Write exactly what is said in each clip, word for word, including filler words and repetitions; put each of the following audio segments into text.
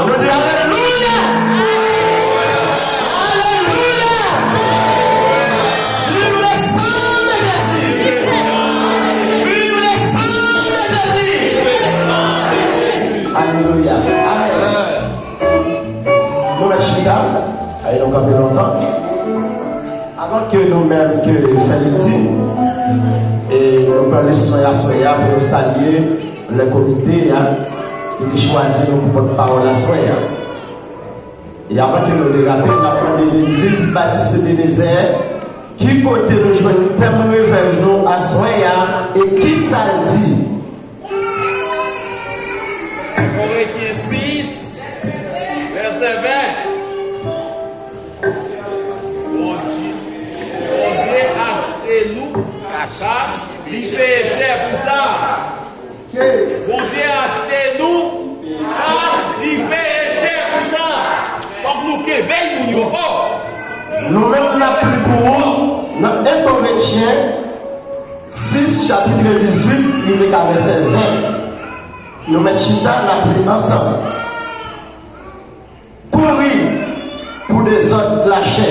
Nou di alelouya! Alelouya! Vive le sang de Jésus! Vive le sang de Jésus! Alelouya! Amèn. Nou mèt chita. Ay, nou kanpe lontan. Avan ke nou menm ke fè lekti, e nou pran leson aswè a pou nou salye le komite a ki te chwazi nou pou pòtpawòl aswè a. E avan ke nou derape, n ap mande Legliz Batis Ebenezè ki kote nou jwenn tèm revèj nou aswè a e kisa l di. Korentyen sis, vèsè ven. Bondye, Bondye achte nou kach, li peye chè pou sa. Bondye achte nou kach, li peye chè pou sa. Fòk nou kenbe l, moun yo. Oh! Nou menm n ap li pou ou nan en Korentyen sis, chapit dizuit, li rive a vèsè ven. Nou mèt chita, n ap li ansanm. Kouri pou dezòd lachè.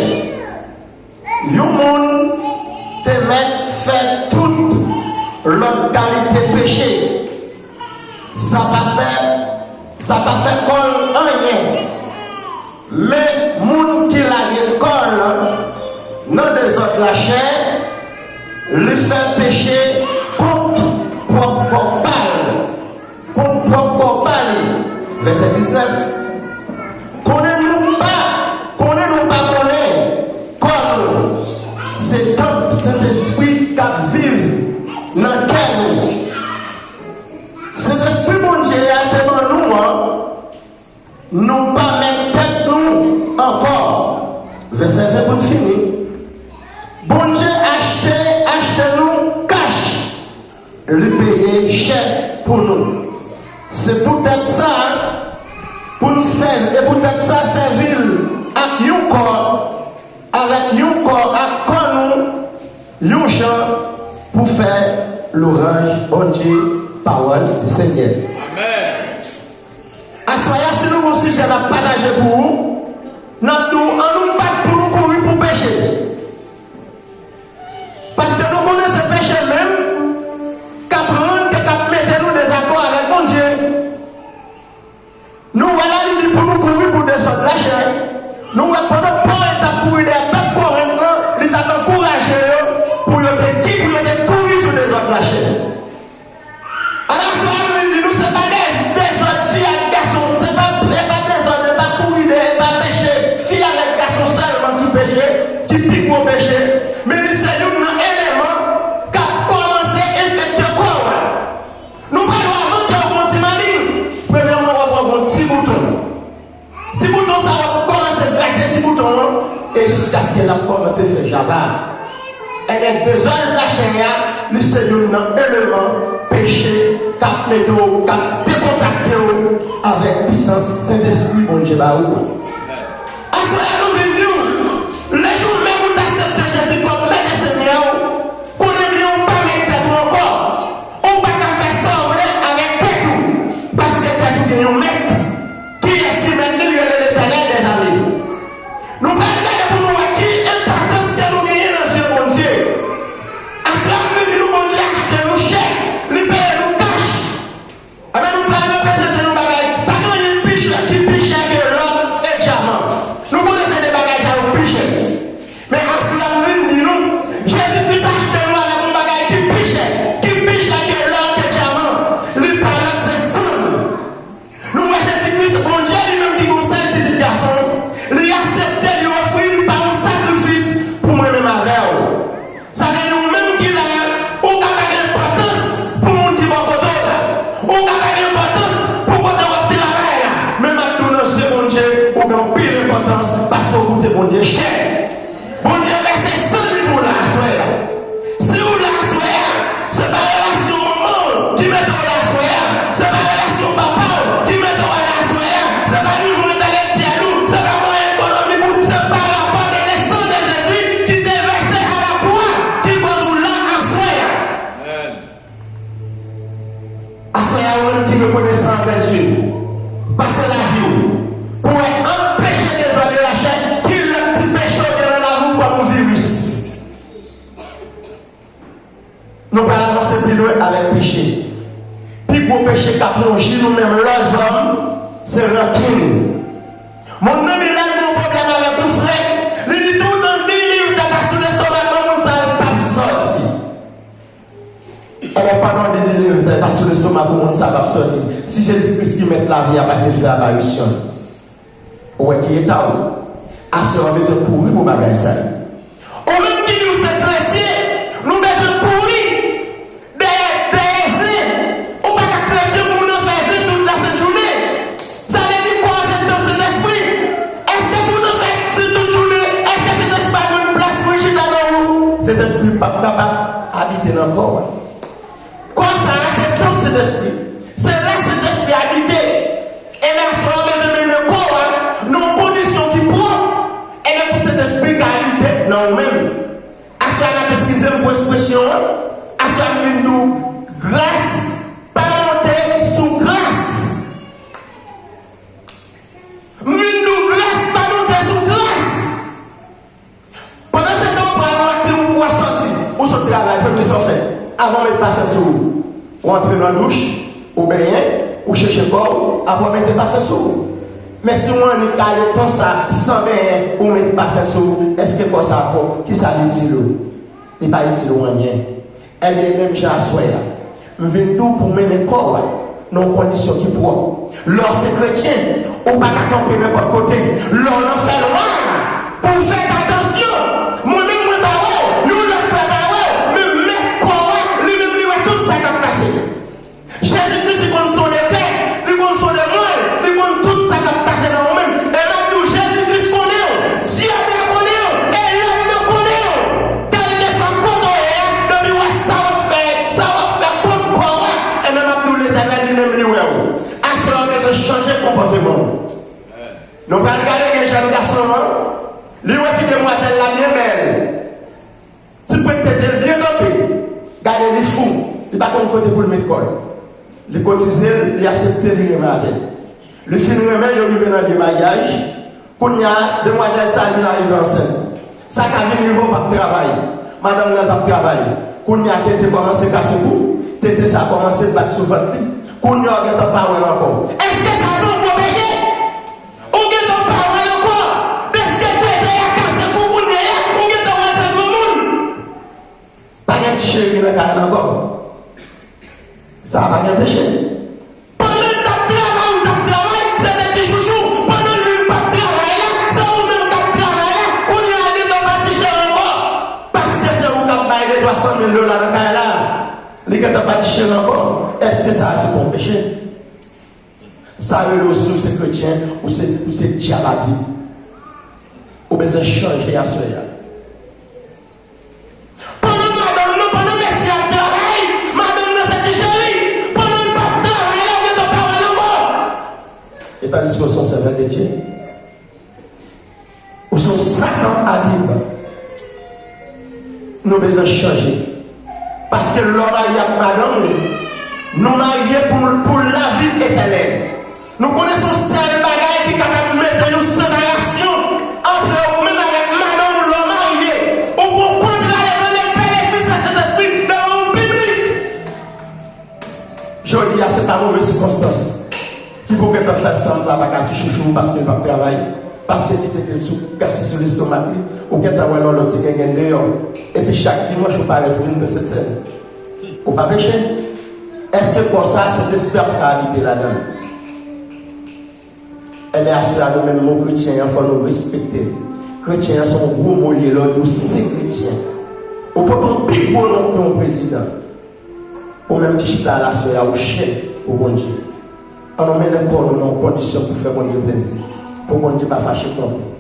Yon moun te mèt fè tout lòt kalite peche. Sa pa fè, sa pa fè kò l anyen. Men moun ki lage kò l nan dezòd lachè, li fè peche kont pwòp kò pa l. Kont pwòp kò pa li. Vèsè diznèf. Konnen nou pa, konnen nou pa konnen kò nou se tanp Sentespri k ap viv nan kè nou. Sentespri Bondye a te ban nou an, nou pa mèt tèt nou ankò. Vèsè ven pou n fini. Bondye achte, achte nou kach. Li peye chè pou nou. Se poutèt sa, pou n sèvi, e poutèt sa, sèvi l ak yon kò, avèk yon kò ak kò nou, yon jan pou fè lwanj Bondye, pawòl di Senyè. Amèn. Aswè a, si nou gon sijè n ap pataje pou ou, n ap di w, ann nou bat pou nou kouri pou peche. Paske nou konnen se peche menm k ap rann, k ap mete nou dezakò avèk Bondye. Nou wè la, li di pou nou kouri pou dezòd lachè. Nou wè pandan Pòl t ap kouri dèyè pèp Korent lan, li t ap ankouraje yo pou yo te ki, pou yo te kouri sou dezòd lachè. Alò, sa vle di nou, se pa dè-, dezòd fi ak gason, se pa, e pa dezòd, e pa kouri dèyè, e pa peche fi avèk gason sèlman ki peche, ki pi gwo peche, men li se youn nan eleman k ap kòmanse enfekte kò w la. Nou pa dwe, avan ke w gon ti malin, premyèman, w ap wè w gon ti bouton. Ti bouton sa w ap kòmanse grate ti bouton an, e jiskaske l ap kòmanse fè jaba. Ebyen, dezòd lachè a, li se youn nan eleman peche k ap mete w, k ap dekontakte w avèk pisans Sentespri Bondye ba ou. Aswè a, nou vin di w, lejou menm ou t aksepte Jezi kòm Mèt e Senyè w, kounye a ou pa mèt tèt ou ankò. Ou pa ka fè sa w vle avèk tèt ou, paske tèt ou gen yon mèt. Kiyès ki mèt li? Li rele Letènèl dèzame. Nou pral gade pou nou wè ki enpòtans ke nou genyen nan zye Bondye. Aswè a, m vin di nou, Bondye achte nou chè, li peye nou kach. Ebyen, nou pral reprezante yon bagay, pa gen anyen pi chè, ki pi chè ke lò e dyaman. Nou konnen se de avèk peche. Pi gwo peche k ap wonji nou menm lèzòm, se rankin. Moun nan di lè l gen yon pwoblèm avèk yon frè, li di tout an di li, li tèt asou lestomak nan moun sa, l p ap sòti. Ebyen, pandan w di li leve tèt pa sou lestomak ou, moun sa p ap sòti. Si Jezi Kris ki mèt lavi a pase l fè aparisyon l, ou wè ki eta w? Aswè a w bezwen kouri pou bagay sa yo. Ou menm ki di w se kretyen, nou bezwen kouri dèyè, dèyè zen. Ou pa ka kretyen pou w nan fè zen tout lasent jounen. Sa vle di kò a se tanp Sentespri. Èske si w nan fè zen tout jounen, èske Sentespri ap jwenn plas pou l chita nan ou? Sentespri p ap kapab abite nan kò a. Kò sa a se tanp Sentespri. Se la Sentespri abite. Ebyen, aswè a w bezwen mennen kò a nan yon kondisyon ki pwòp. Ebyen, pou Sentespri ka abite nan ou menm. Aswè a n ap eskize m pou ekspresyon an. Aswè a m vin di w gras pa monte sou gras. M vin di w gras pa monte sou gras. Pandan se tan w pral nan aktivite w ap sòti, ou sot travay, premye sa w fè, avan w met pafen sou ou, ou antre nan douch, ou benyen, ou chèche kò w, apre w mete pafen sou ou. Men si w annik ale konsa, san benyen, ou met pafen sou ou, èske kò sa a pwòp? Kisa l itil ou? Li pa itil ou anyen. Ebyen, menm jan aswè a, m vin di w pou w mennen kò w nan yon kondisyon ki pwòp. Lè w se kretyen, ou pa ka kanpe nenpòt kote. Lè w nan fènwa, pou w fè atansyon. Mwen menm, mwen pa wè w, yon lòt frè pa wè w, men mèt kò a, li menm, li wè tout sa k ap pase. Jezi Kris, li konn sonde kè, li konn sonde mwen, li konn tout sa k ap pase nan ou menm. E m ap di w, Jezi Kris konnen w, dyab la konnen w, e lòm nan konnen w. Kèlkeswa kote w ye a, depi w wè sa w ap fè, sa w ap fè kont kò a, ebyen, m ap di w, Letènèl li menm li wè w. Aswè a w bezwen chanje konpòteman w. Nou pral gade gen jèn gason an, li wè ti demwazèl la byen bèl. Ti pwent tete l byen kanpe. Gade li fou. Li pa konn kote pou l met kò l. Li kotize l, li aksepte li renmen avè l. Li fin renmen, yo rive nan lye maryaj. Kounye a, demwazèl sa li arive ansent. Sa ka vin rive w p ap travay. Madanm nan p ap travay. Kounye a, tete kòmanse kase kou. Tete sa kòmanse bat sou vant li. Kounye a, w gentan pa wè l ankò. Èske sa pa yon gwo peche? Ou gentan pa wè l ankò. Dèske tete a kase kou kounye a, ou gentan wè l se granmoun. Pa gen ti cheri nan kay la ankò. Sa pa gen peche. Pandan l t ap travay, ou t ap travay, se te ti chouchou. Pandan l menm p ap travay la, se ou menm k ap travay la. Kounye a, li gentan pa ti cheri ankò. Paske se ou k ap bay de twa san mil dola nan kay la. Li gentan pa ti cheri ankò. Èske sa a se pa yon peche? Sa rele w si w se kretyen, ou se, ou se dyab a Bib. Ou bezwen chanje aswè a. Pandan madanm nan, pandan mesye ap travay, madanm nan se ti cheri. Pandan l p ap travay la, ou gentan pa wè l ankò. E tandiske w se yon sèvant de Dye. Ou se yon satan a Bib. Nou bezwen chanje. Paske lè w marye ak madanm ou, nou marye pou, pou lavi etènèl. Nou konnen se yon sèl bagay ki kapab mete yon separasyon antre ou menm avèk madanm ou lè w marye. Ou gon kontra devan Pè, Lefis ak Sentespri devan yon piblik. Jodi a, se pa move sikonstans ki pou gentan fè sanm la pa ka ti chouchou w paske l p ap travay, paske ti tete l sou, kase sou lestomak li, ou gentan wè l yon lòt ti gengenn deyò. Epi chak dimanch ou parèt ou vin pran Sentsèn. Ou pa peche? Èske kò sa a Sentespri ap ka abite ladan l? Ebyen, aswè a, nou menm mo kretyen an, fò nou respekte l. Kretyen an se yon gwo mo l ye lè w di w se kretyen. Ou pote yon pi gwo non ke yon prezidan. Ou menm ki chita la aswè a, ou chèf pou Bondye. Ann nou mennen kò nou nan yon kondisyon pou fè Bondye plezi, pou Bondye pa fache kont ou.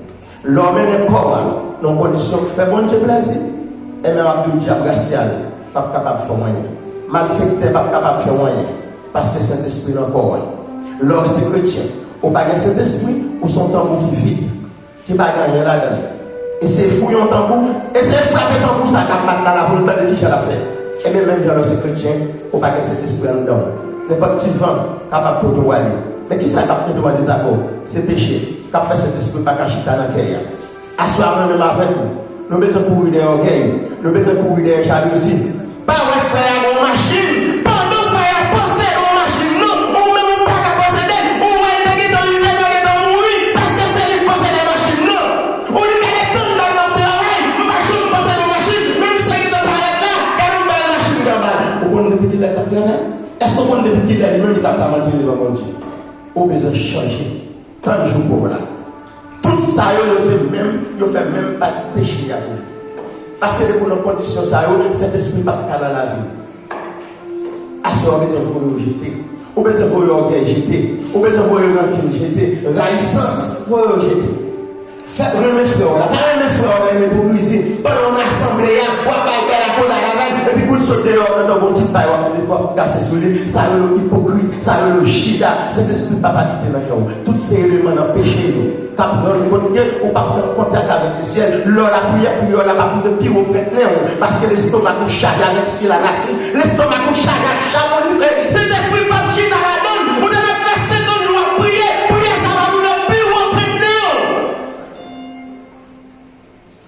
Lè w mennen kò a nan yon kondisyon pou fè Bondye plezi, ebyen, w ap di w dyab rasyal p ap kapab fè w anyen. Malfektè p ap kapab fè w anyen, paske Sentespri nan kò a. Lè w se kretyen, ou pa gen Sentespri, ou se yon tanbou ki vid. Ki pa gen anyen ladan l. Eseye fouye yon tanbou, eseye frape tanbou sa k ap bat la la pou n tande kijan l ap fè. Ebyen, menm jan lè w se kretyen, ou pa gen Sentespri anndan w. Nenpòt ti van kapab pote w ale. Men kisa k ap mete w an dezakò? Se peche k ap fè Sentespri pa ka chita nan kè a. Aswè a, mwen menm avèk ou, nou bezwen kouri dèyè ògèy, nou bezwen kouri dèyè jalouzi. Pa wè frè a gen yon machin, konn depi kilè li menm li t ap ta antre devan Bondye. Ou bezwen chanje. Tann jou pa w la. Tout sa yo, yo se menm, yo fè menm pati peche a tou. Paske depi w nan kondisyon sa yo, Sentespri p ap ka nan lavi w. Aswè a, ou bezwen voye yo jete. Ou bezwen voye ògèy jete. Ou bezwen voye rankin jete. Rayisans, voye yo jete. Fè renmen frè w la. Pa renmen frè w la nan ipokrizi. Pandan w nan asanble a, w ap bay bèl akolad avè l, epi pou l sot deyò, w ap tande yon ti pay, w ap, w ap kase sou li. Sa rele w ipokrit, sa rele w chita. Sentespri p ap abite nan kè w. Tout se eleman nan peche yo k ap rann kont ke ou p ap pran kontak avèk lesyèl. Lè w lapriyè, priyè w la p ap rive pi wo prent nen w, paske lestomak ou chaje avèk sik lanasin, lestomak ou chaje ak chabon difre. Sentespri p ap chita ladan l. Ou ta mèt fè senkant jou w ap priye, priyè sa p ap rive pi wo prent nen w.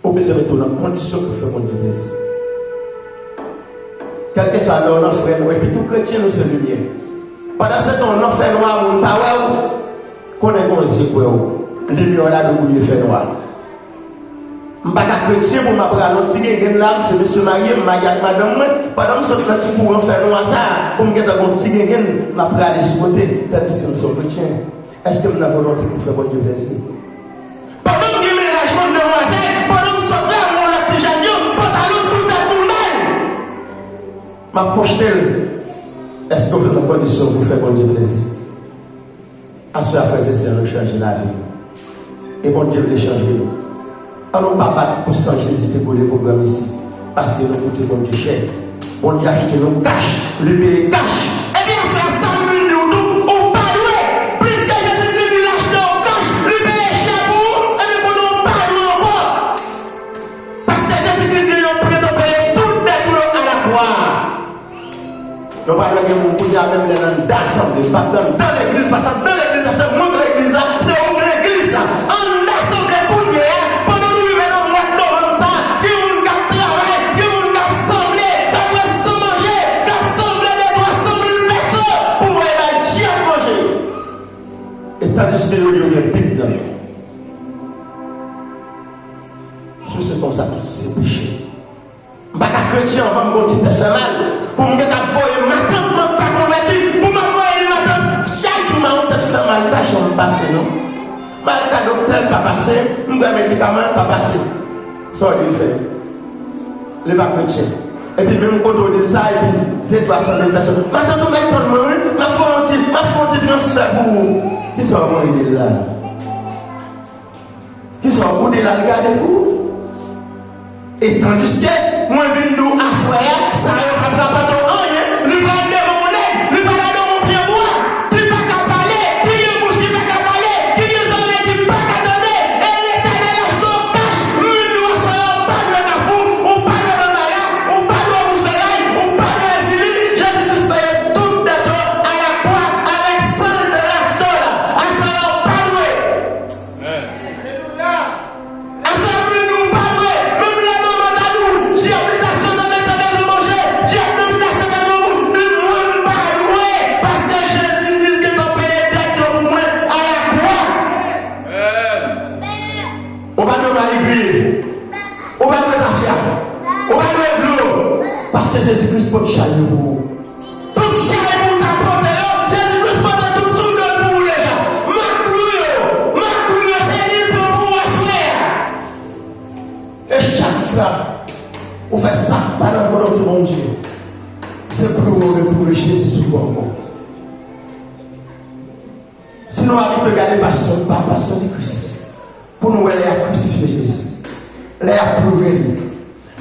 Ou bezwen mete w nan kondisyon pou fè Bondye plezi. Kèlkeswa lè w nan frè nou, epi tou kretyen nou se limyè. Pandansetan w nan fènwa, moun pa wè w, konnen gen yon zye k wè w. Limyè w la dwe bwouye fènwa. M pa ka kretyen pou m ap rale yon ti gengenn la, m se mesye marye, m marye ak madanm mwen, pandan m sot nan ti kouran fènwa sa a, pou m gentan gen yon ti gengenn, m ap rale sou kote, tandiske m se yon kretyen. Èske m nan volonte pou fè Bondye plezi? Pandan m gen mennaj mwen, m demwazèl, pandan m sot la, m wè yon lòt ti jèn yo, pantalon sou tèt nou nèl. M ap pwojte l. Èske w nan kondisyon pou fè Bondye plezi? Aswè a, frè e sè, nou chanje lavi nou. E Bondye vle chanje nou. Ann nou pa bat pou san Jezi te koule pou granmesi, paske nou koute Bondye chè. Bondye achte nou kach, li peye kach. Ebyen, se sa m vin di w tou, ou pa dwe. Pliske Jezi Kris vin achte w kach, li peye chè pou ou, ebyen, konnen w pa dwe ankò. Paske Jezi Kris gen yon prix te peye tout dèt ou yo alakwa. Nou pa dwe gen moun kounye a, menm lè n anndan asanble, m p ap nan, nan legliz, paske anndan legliz la, se mwen k legliz la, se ou k legliz la. Anndan asanble kounye a, pandan nou rive nan mwa novanm sa, gen moun k ap travay, gen moun k ap sanble, k ap ret san manje, k ap sanble de twa san mil peso pou voye bay dyab manje. E tandiske yo, yo gen Bib nan men yo. Si w se konsa, tout se peche. M pa ka kretyen anvan m gon ti tèt fè mal. Pou m gentan ap voye matant mwen k pa konvèti, pou m ap voye li matant. Chak jou m a yon tèt fè mal, li pa janm pase non. M al ka doktè, li pa pase. M pran medikaman, li pa pase. Sa w di l fè? Li pa kretyen. Epi menm kote w di l sa, epi de twa san mil pèsòn. Matant ou mèt tann mwen wi, m ap fè yon ti, m ap fè yon ti transfè pou ou. Kisa w voye li la? Kisa w boude l al gade pou ou? E tandiske mwen vin di w aswè a, sa yo p ap rapòte w anyen, li pral devan yon nèg, li pral adan yon pye bwa, ki pa ka pale, ki gen bouch ki pa ka pale, ki gen zòrèy ki pa ka tande, e Letènèl achte w kach, m vin di w aswè a, ou pa dwe Kafou, ou pa dwe Nanbala, ou pa dwe Wouzeray, ou pa dwe Ezili, Jezi Kris peye tout dèt yo alakwa avèk san l te rachte w la, aswè a, ou pa dwe. Aswè a, m vin di w pa dwe. Menm lè manman ta di w, dyab li ta sanble nan tèt de manje, dyab li ta sanble nan moun, men mwen m pa dwe, paske Jezi Kris gentan peye dèt yo pou mwen alakwa. Ou pa dwe mayi griye. Ou pa dwe tafya. Ou pa dwe dlo. Paske Jezi Kris pot chay yo pou ou. Tout chay pou w ta pote yo, Jezi Kris pote tout sou do l pou ou deja. M ap louwe w, m ap louwe w, se li l pran pou ou aswè a. E chak fwa ou fè sa k pa nan volonte Bondye, se ploure, ploure Jezi sou kò w. Si nou abitye gade pasyon, pa pasyon di Kris, pou nou wè lè y ap krisifye Jezi, lè y ap ploure li,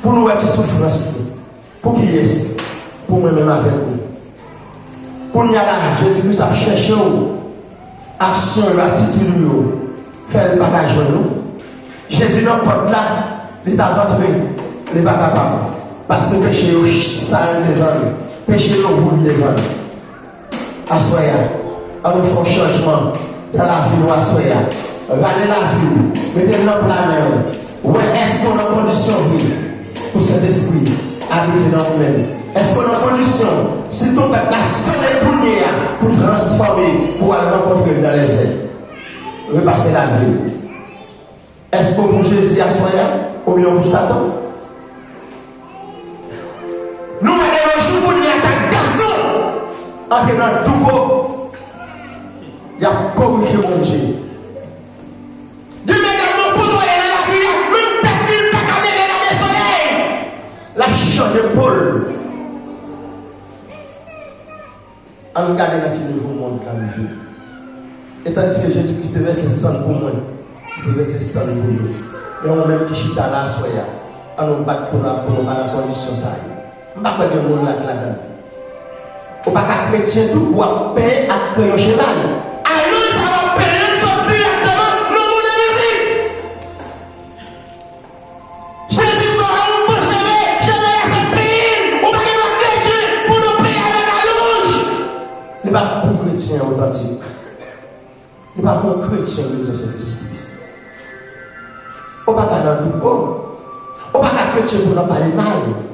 pou nou wè ki soufrans li. Pou kiyès? Pou mwen menm avèk ou. Kounye a la, Jezi Kris ap chèche w. Aksyon yo, atitid ou yo fè l pa ka jwenn ou. Jezi nan pòt la, li t ap rantre, li pa kapab. Paske peche yo sal devan li, peche yo woule devan li. Aswè a, ann nou fè yon chanjman nan lavi nou aswè a. Rale lavi w, mete l nan pla men w. Wè èske w nan kondisyon vre pou Sentespri abite nan ou menm. Èske w nan kondisyon, si twonpèt la sone kounye a, pou transfòme, pou al rankontre l nan lèzyèl? Repase lavi w. Èske w pou Jezi aswè a, oubyen w pou Satan? Nou wè de nos jours kounye a tak gason. antre nan douko, y ap korije Bondye. Gen medam nan kote w ye nan lari a, menm tèt li, li pa ka leve gade solèy. L ap chanje po l. Ann gade nan ki nivo mond lan rive. E tandiske Jezi Kris te vèse san l pou mwen, li te vèse san l pou yo. Men ou menm ki chita la aswè a, ann nou bat pou nou, pou nou pa nan kondisyon sa yo. M pa kwè gen moun la k ladan l. Ou pa ka kretyen tou, w ap penyen ak kreyon cheval. Alonj sa w ap penyen l sot dirèkteman nan moun envizib. Jezi di w yon bon cheve, cheve a se penyen l. Ou pa gen dwa kretyen pou nou penyen avèk alonj. Li pa pou kretyen otantik. Li pa pou kretyen bezwen Sentespri. Ou pa ka nan douko. Ou pa ka kretyen pou nan pale mal.